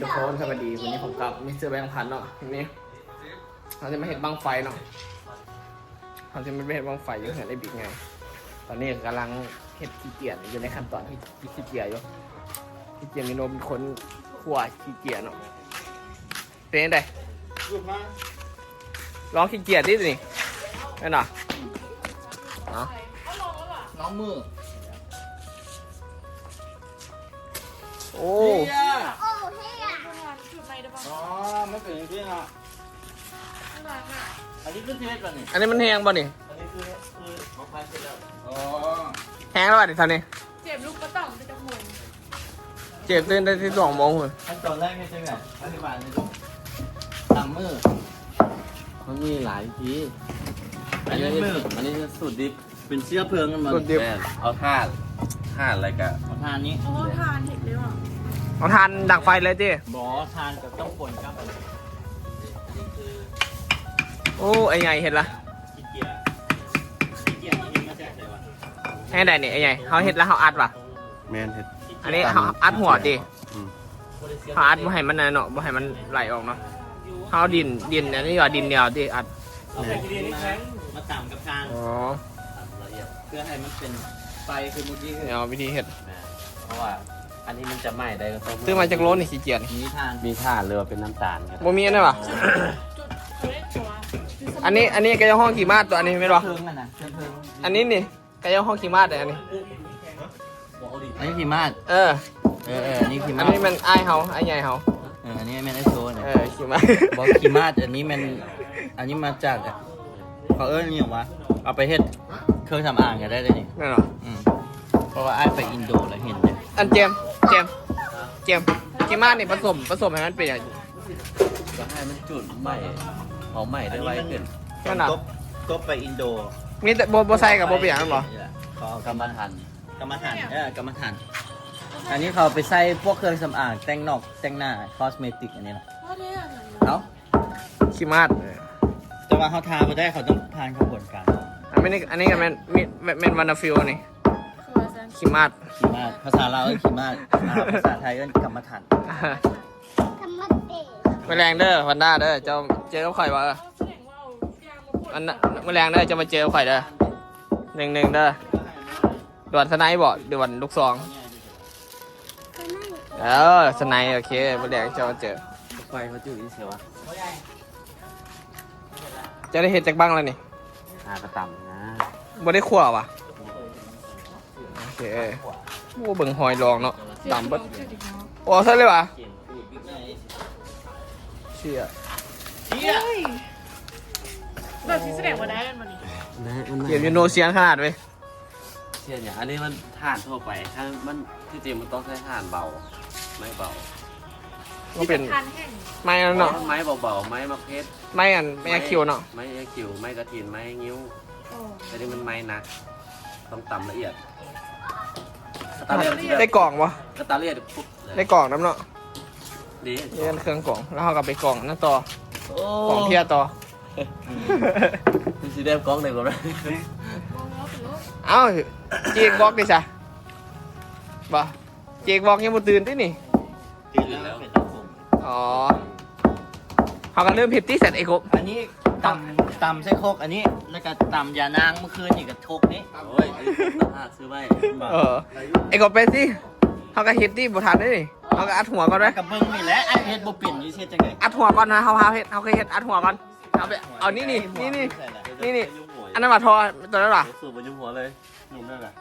ທຸກຄົນສະບາຍດີ ມື້ນີ້ພົບກັບມິສເຕີແບງພັນເນາະ. ມື້ນີ້ເຮົາຈະມາເຮັດບັ້ງໄຟເນາະ ເຮົາຈະມາເຮັດບັ້ງໄຟຢູ່ເຮືອນໄອ້ບິກໄງ. ຕອນນີ້ກຳລັງເຮັດຂີ້ເຈຍນ ຢູ່ໃນຂັ້ນຕອນທີ່ຂີ້ເຈຍນຢູ່. ຂີ້ເຈຍນມີໂນເປັນຄົນຂົ້ວຂີ້ເຈຍນເນາະ. ເປັນຈັ່ງໃດ? ລອງຂີ້ຈຽດດິນີ້ ແມ່ນບໍ່? ເອົາ ລອງມື. ໂອ້ ອໍ ມັນເປັນຈັ່ງຊີ້ເນາະ. ອັນນີ້ຄືເຮັດບໍ່ນີ້? ອັນນີ້ມັນແຫ້ງບໍ່ນີ້? ອັນນີ້ຄື ຄືບັ້ງໄຟເສັດແລ້ວ. ອໍ ແຫ້ງແລ້ວບັດນີ້ ເທົ່ານີ້. ເຈັບລູກບໍ່ຕ້ອງໄປຈັກໂມງ. ເຈັບຕື່ນໄດ້ສິບສອງໂມງພຸ້ນ. ຂັ້ນຕອນແລກເຮັດຈັ່ງໃດ? ອະທິບາຍໜ່ອຍດູ. ຕຳມື. ມັນມີຫຼາຍວິທີ. ອັນນີ້ ອັນນີ້ຄືສູດດິບ. ເປັນເຊື້ອເພີງມັນບໍ່? ສູດດິບ. ແມ່ນ. ເອົາຖ່ານ ຖ່ານແລ້ວກະ ເອົາຖ່ານນີ້ ເອົາຖ່ານເຮັດເລີຍຫວາ? ເອົາຖ່ານດັງໄຟເລີຍຕິ? ບໍ່ ຖ່ານກໍຕ້ອງປົນກັບອັນນີ້. ໂອ້ ໄອ້ໃຫຍ່ເຮັດລະ. ຂີ້ເຈຍນ ຂີ້ຈຽດນີ້ມາຈາກໃສຫວາ? ແຮງໃດນີ້ ໄອ້ໃຫຍ່? ເຮົາເຮັດລະເຮົາອັດຫວາ? ແມ່ນ ເຮັດ. ອັນນີ້ເຮົາອັດຫົວຕິ? ອືມ ເຮົາອັດບໍ່ໃຫ້ມັນນັ້ນເນາະ ບໍ່ໃຫ້ມັນໄຫຼອອກເນາະ. ເຮົາດິນ ດິນອັນນີ້ວ່າດິນດຽວຕິ ອັດ. ເອົາແຜ່ນດິນແຂງມາຕຳກັບຖ່ານ. ອໍ ຕຳລະອຽດ ເພື່ອໃຫ້ມັນເປັນໄຟຄືມື້ກີ້. ເອົາວິທີເຮັດ. ແມ່ນ ເພາະວ່າອັນນີ້ມັນຈະໄໝ້ໄດ້ກໍຕ້ອງ. ຊື້ມາຈັກໂລນີ້ ຂີ້ຈຽດ? ມີຖ່ານ ມີຖ່ານ ຫຼືວ່າເປັນນ້ຳຕານກໍໄດ້. ບໍ່ມີອັນນັ້ນຫວາ? ອັນນີ້ ອັນນີ້ກໍຍັງຮ້ອງຂີ້ມາດຕົວນີ້ແມ່ນບໍ່? ເພີງຫັ້ນນະ ເຊື້ອເພີງ. ອັນນີ້ນີ້ ກະເຈົ້າຂອງຂີ້ມາດເດ້ ອັນນີ້. ອັນນີ້ຂີ້ມາດ. ເອີ ເອີໆ ອັນນີ້ຂີ້ມາດ. ອັນນີ້ແມ່ນອ້າຍເຮົາ ອ້າຍໃຫຍ່ເຮົາ. ເອີ ອັນນີ້ແມ່ນອ້າຍໂຊນະ. ເອີ ຂີ້ມາດ. ບໍ່ ຂີ້ມາດ ອັນນີ້ແມ່ນ ອັນນີ້ມາຈາກ ເຂົາເອີ້ນອີ່ຫຍັງວະ? ເອົາໄປເຮັດເຄື່ອງສຳອາງກໍໄດ້ເດ້ນີ້. ແມ່ນບໍ່? ອືມ ເພາະວ່າອ້າຍໄປອິນໂດແລ້ວເຫັນເດ້. ອັນເຈມ ເຈມ ເຈມ ຂີ້ມາດນີ້ປະສົມ ປະສົມໃຫ້ມັນເປັນຫຍັງ? ກໍໃຫ້ມັນຈູດໄໝ້ ເຜົາໄໝ້ໄດ້ໄວຂຶ້ນ. ນັ້ນນະ ຕົບ ຕົບໄປອິນໂດ. ມີແຕ່ບໍ່ ບໍ່ໃສ່ກໍບໍ່ເປັນຫຍັງແມ່ນບໍ່? ນີ້ແຫຼະ ເຂົາເອົາກຳມະຖານ ກຳມະຖານ ເອີ ກຳມະຖານ. ອັນນີ້ເຂົາໄປໃສ່ພວກເຄື່ອງສຳອາງ ແຕ່ງນອກແຕ່ງໜ້າ ຄອສເມຕິກ ອັນນີ້ນະ. ເອົາ ຂີ້ມາດ. ແຕ່ວ່າເຮົາທາບໍ່ໄດ້ ເຂົາຕ້ອງຜ່ານຂະບວນການ. ອັນນີ້ ອັນນີ້ກໍແມ່ນ ແມ່ນ ແມ່ນວັນນາຟິວນີ້. ຂີ້ມາດ ຂີ້ມາດ ພາສາລາວເອີ້ນຂີ້ມາດ ອ່າ ພາສາໄທເອີ້ນກຳມະຖານ. ມື້ແລງເດີ ວັນດ້າເດີ ເຈົ້າເຈີກັບຂ້ອຍບໍ່? ເອີ ວັນ ມື້ແລງເດີ ເຈົ້າມາເຈີກັບຂ້ອຍເດີ ໜຶ່ງໜຶ່ງເດີ. ດວນສະໄນບໍ່ ຫຼືວ່າດວນລູກຊອງ? ເອີ ສະໄນ. ໂອເຄ ມື້ແລງເຈົ້າມາເຈີ. ໄຟເຂົາຈຸດຢູ່ໃສວະ? ເຈົ້າໄດ້ເຮັດຈັກບັ້ງແລ້ວນີ້? ຫາກະຕຳນະ. ບໍ່ໄດ້ຂົ້ວຫວາ? ໂອເຄ. ໂອ້ ເບິ່ງຮອຍລອງເນາະ ຕຳເບິດ. ອໍ ໃສ່ເລີຍຫວາ? ເຊຍ ເຊຍ. ແບບທີ່ສະແດງວ່າໄດ້ແມ່ນບໍ່ນີ້? ໄດ້ ມັນ ເກມຢູໂນ ຊຽນຂະໜາດເວີຍ. ເຊຍຫຍັງ? ອັນນີ້ມັນຖ່ານທົ່ວໄປ ຖ້າມັນ ທີ່ຈິງມັນຕ້ອງໃຊ້ຖ່ານເບົາ ໄມ້ເບົາ. ມັນເປັນຖ່ານແຫ້ງ ໄມ້ອັນນັ້ນເນາະ ໄມ້ເບົາໆ ໄມ້ໝາກເພັດ ໄມ້ອັນ ໄມ້ ໄມ້ຄິວເນາະ ໄມ້ຄິວ ໄມ້ກະຖິນ ໄມ້ງິ້ວ. ອໍ ແຕ່ນີ້ມັນໄມ້ໜັກ ຕ້ອງຕຳລະອຽດ. ຕຳລະອຽດ ໄດ້ກອງບໍ່? ກະຕຳລະອຽດ ໄດ້ກອງນຳເນາະ. ນີ້ ເລື່ອນເຄື່ອງກອງ ແລ້ວເຮົາກໍໄປກອງນັ້ນຕໍ່. ໂອ້ ກອງເທຍຕໍ່. ຊິໄດ້ກອງໄດ້ບໍ່? ເອົ້າ ເຈກບອກນີ້ຊະ ບໍ່ ເຈກບອກຍັງບໍ່ຕື່ນຕິນີ້? ຕື່ນແລ້ວ. ອໍ ເຮົາກໍເລີ່ມເຮັດຕິສັນເອກົບ. ອັນນີ້ຕຳ ຕຳໃສ່ຄົກ ອັນນີ້ ແລ້ວກໍຕຳຢານາງມື້ຄືນນີ້ກໍທົກນີ້. ໂອ້ຍ ອັນນີ້ຕ່າງຫາກຊື້ໄວ້. ເອີ ເອກົບໄປຊິ ເຮົາກໍເຮັດຕິ ບໍ່ທັນເດ້ນີ້. ເຮົາກໍອັດຫົວກ່ອນໄວ້ ກໍເບິ່ງນີ້ແຫຼະ ອັດເຮັດບໍ່ເປັນຢູ່ ຊິເຮັດຈັ່ງໃດ? ອັດຫົວກ່ອນນະ ເຮົາ ເຮົາເຮັດ ເຮົາເຄີຍເຮັດ ອັດຫົວກ່ອນ. ເອົາໄປ ເອົານີ້ ນີ້ ນີ້ ນີ້ ນີ້ ອັນນັ້ນວ່າທໍ່ ຕົວນັ້ນຫວາ? ສູບໄປຍຸມຫົວເລີຍ ໝູນນັ້ນນະ.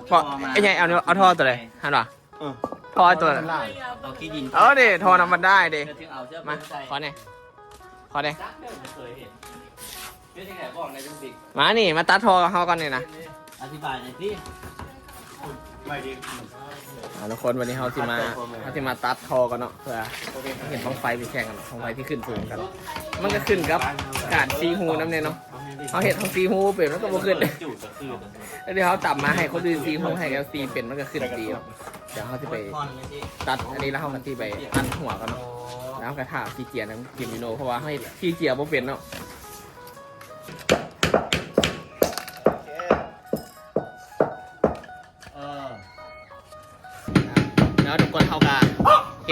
ພໍ ໄອ້ໃຫຍ່ ເອົາ ເອົາທໍ່ຕົວໃດ ຫັ້ນຫວາ? ເອີ ທໍ່ຕົວນັ້ນ ເອົາຂີ້ດິນ ເອີ ເດ້ ທໍ່ທຳມະດາເດ້. ມາ ຂໍແດ່ ຂໍແດ່. ມານີ້ ມາຕັດທໍ່ເຮົາກ່ອນນີ້ນະ. ອະທິບາຍໜ່ອຍຕິ. ອ່າ ທຸກຄົນ ວັນນີ້ເຮົາຊິມາ ເຮົາຊິມາຕັດທໍ່ກັນເນາະ ເພື່ອເຮັດບັ້ງໄຟໄປແຂ່ງກັນເນາະ ບັ້ງໄຟທີ່ຂຶ້ນສູງກັນ. ມັນກໍຂຶ້ນກັບການຊີຮູນຳແດ່ເນາະ ເຮົາເຮັດເຮົາຊີຮູບໍ່ເປັນ ມັນກໍບໍ່ຂຶ້ນ. ແລ້ວດຽວເຮົາຕຳມາໃຫ້ຄົນອື່ນຊີຮູ ໃຫ້ແອວຊີເປັນ ມັນກໍຂຶ້ນດີເນາະ. ດຽວເຮົາຊິໄປຕັດອັນນີ້ ແລ້ວເຮົາກໍຊິໄປອັດຫົວກັນເນາະ ແລ້ວເຮົາກໍຖ້າຂີ້ເຈຍນຳກິນຢູ່ເນາະ ເພາະວ່າເຮົາເຮັດຂີ້ເຈຍບໍ່ເປັນເນາະ. ເອີ ແລ້ວທຸກຄົນ ເຮົາກະເຮ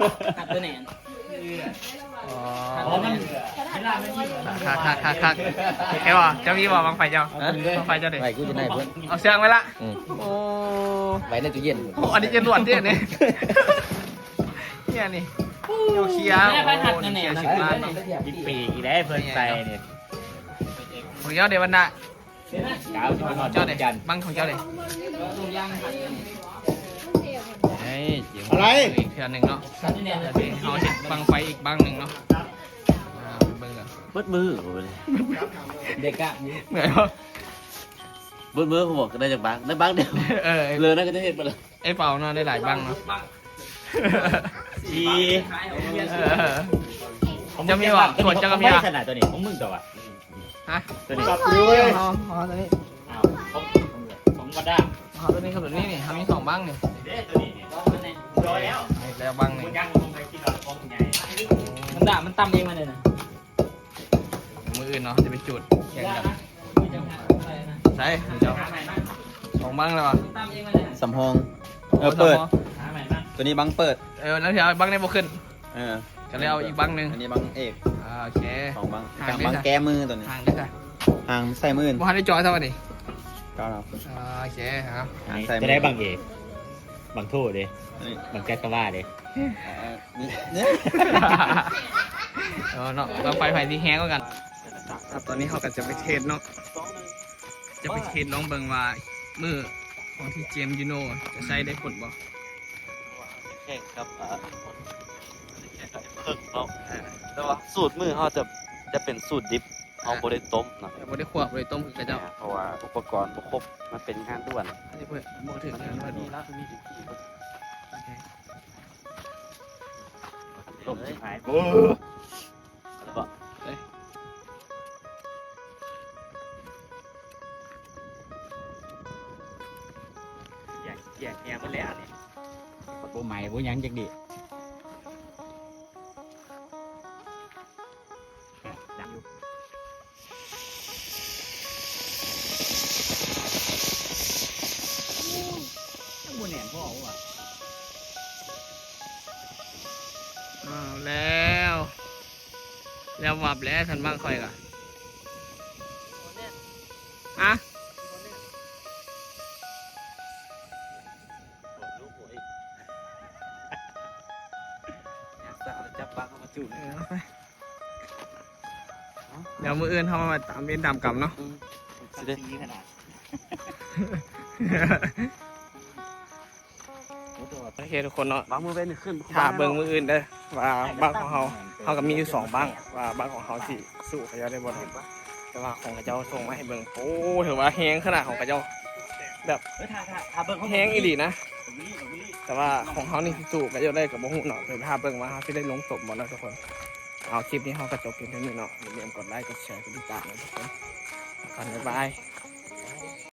ຫັກຕົວແໜ້ນ. ອໍ ຄັກໆໆໆ ເຫັນບໍ່? ເຈົ້າມີບໍ່ບັ້ງໄຟເຈົ້າ? ຮະ? ບັ້ງໄຟເຈົ້າເດ? ໄວ້ ກູຈະໄດ້ເພິ່ນ. ເອົາເຊື່ອງໄວ້ລະ. ອືມ. ໂອ້ ໄວ້ໃນຕູ້ເຢັນ. ໂອ້ ອັນນີ້ຈະຫຼວດເດ້ນີ້. ເນຍນີ້ ເອົາເຄຍ. ໂອ້ ເຄຍສິບລ້ານເນາະ. ມີປີກອີກເດ້ເພິ່ນໃສ່ນີ້. ຂອງເຈົ້າເດບັນດາ? ເຈົ້າເດ ບັ້ງຂອງເຈົ້າເດ? ເອີຍ ເຈັບ ອະໄລ? ອີກເທື່ອໜຶ່ງເນາະ ດຽວເຮົາເຮັດບັ້ງໄຟອີກບັ້ງໜຶ່ງເນາະ. ອ່າ ເບິ່ງກັນ ເບິດມື້ ເດ້ກະ ເມື່ອຍບໍ່? ເບິດມື້ ຜູ້ບອກໄດ້ຈັກບັ້ງ? ໄດ້ບັ້ງດຽວ. ເອີ ເລີຍນັ້ນກໍຈະເຮັດບໍ່ລະ? ໄອ້ເປົາເນາະ ໄດ້ຫຼາຍບັ້ງເນາະ. ສີ່ ເອີ ເຈົ້າມີບໍ່? ຂອງເຈົ້າກໍມີ ຂອງໃຜຂະໜາດຕົວນີ້ ຂອງມຶງຕົວະ? ຮະ? ຕົວນີ້ ອໍ ອໍ ຕົວນີ້. ອ້າວ ຂອງ ຂອງບັນດາ. ອໍ ຕົວນີ້ ຕົວນີ້ນີ້ ເຮົາມີສອງບັ້ງນີ້. ເດ້ ຕົວນີ້ນີ້ ລອຍແລ້ວ ແລ້ວບັ້ງໜຶ່ງ. ບັນດາມັນຕຳເອງມາເລີຍນະ. ມື້ອື່ນເນາະ ຈະໄປຈູດແຂ່ງກັນ. ໃສ່ຂອງເຈົ້າ ສອງບັ້ງແລ້ວຫວາ? ສຳຮອງ. ເອີ ເປີດ. ຕົວນີ້ບັ້ງເປີດ. ເອີ ແລ້ວຊິເອົາບັ້ງນີ້ບໍ່ຂຶ້ນ. ເອີ ກໍເລີຍເອົາອີກບັ້ງໜຶ່ງ. ອັນນີ້ບັ້ງເອກ. ອ່າ ໂອເຄ ສອງບັ້ງ. ຫາງເດ້ ບັ້ງແກ້ມືຕົວນີ້. ຫາງເດ້ ຫາງໃສ່ມື້ອື່ນ. ບໍ່ທັນໄດ້ຈ່ອຍຊ້ຳນີ້. ກໍເອົາ. ອ່າ ໂອເຄ ເອົາ ຫາງໃສ່ມື້. ຈະໄດ້ບັ້ງເອກ ບັ້ງໂທເດ້. ບັ້ງຈັກກະວາເດ້. ເອີ ເນາະ ບັ້ງໄຟໃຜຊິແຮງກວ່າກັນ. ຕອນນີ້ເຮົາກໍຈະໄປເທສເນາະ ຈະໄປເທສລອງເບິ່ງວ່າມືຂອງທີ່ເຈມຢູໂນຈະໃຊ້ໄດ້ຜົນບໍ່. ແຂ່ງກັບ ເອີ ເພິ່ນເນາະ. ເອີ ແຕ່ວ່າສູດມື້ເຮົາຈະ ຈະເປັນສູດດິບ ເຮົາບໍ່ໄດ້ຕົ້ມເນາະ ບໍ່ໄດ້ຂົ້ວ ບໍ່ໄດ້ຕົ້ມຄືເຂົາເຈົ້າ. ເພາະວ່າອຸປະກອນບໍ່ຄົບ ມັນເປັນງານດ່ວນ. ອັນນີ້ເພິ່ນບໍ່ຖືກ ອັນນີ້ລະ ໂອເຄ ຕົ້ມຊິຫາຍ. ໂອ້ ເອົາລະບໍ່? ເອີ ຢາກ ຢາກແຮງໝົດແລ້ວນີ້ ບໍ່ໄໝບໍ່ຫຍັງຈັກດີ້. ດັງຢູ່ ຍັງບໍ່ແໜ້ນພໍຫວາ. ອ້າວ ແລ້ວ ແລ້ວວັບແລ້ວ ຄັນບັ້ງຂ້ອຍກະ ຮະ? ຢາກສາວຈັບບັ້ງເອົາມາຈູດ. ເອີ ເອົາໄປ ດຽວມື້ອື່ນເຮົາມາຕາມເວນຕາມກຳເນາະ. ອືມ ຊິໄດ້ ໂອເຄ ທຸກຄົນເນາະ ຖ້າເບິ່ງມື້ອື່ນເດີ ວ່າບັ້ງຂອງເຮົາ ເຮົາກໍມີຢູ່ສອງບັ້ງ ວ່າບັ້ງຂອງເຮົາຊິສູ້ເຂົາເຈົ້າໄດ້ບໍ່ເນາະ. ແຕ່ວ່າຂອງເຂົາເຈົ້າສົ່ງມາໃຫ້ເບິ່ງ ໂອ້ ຖືວ່າແຮງຂະໜາດຂອງເຂົາເຈົ້າ ແບບ ເອີ ຖ້າ ຖ້າ ຖ້າເບິ່ງ ແຮງອີ່ຫຼີນະ. ແຕ່ວ່າຂອງເຮົານີ້ຊິສູ້ເຂົາເຈົ້າໄດ້ກໍບໍ່ຮູ້ເນາະ ດຽວຖ້າເບິ່ງວ່າເຮົາຊິໄດ້ລົງຕົບບໍ່ເນາະທຸກຄົນ. ເອົາ ຄລິບນີ້ເຮົາກໍຈົບພຽງເທົ່ານີ້ເນາະ ຢ່າລືມກົດໄລ ກົດແຊ ກົດຕິດຕາມເນາະທຸກຄົນ. ກັນ ບາຍບາຍ.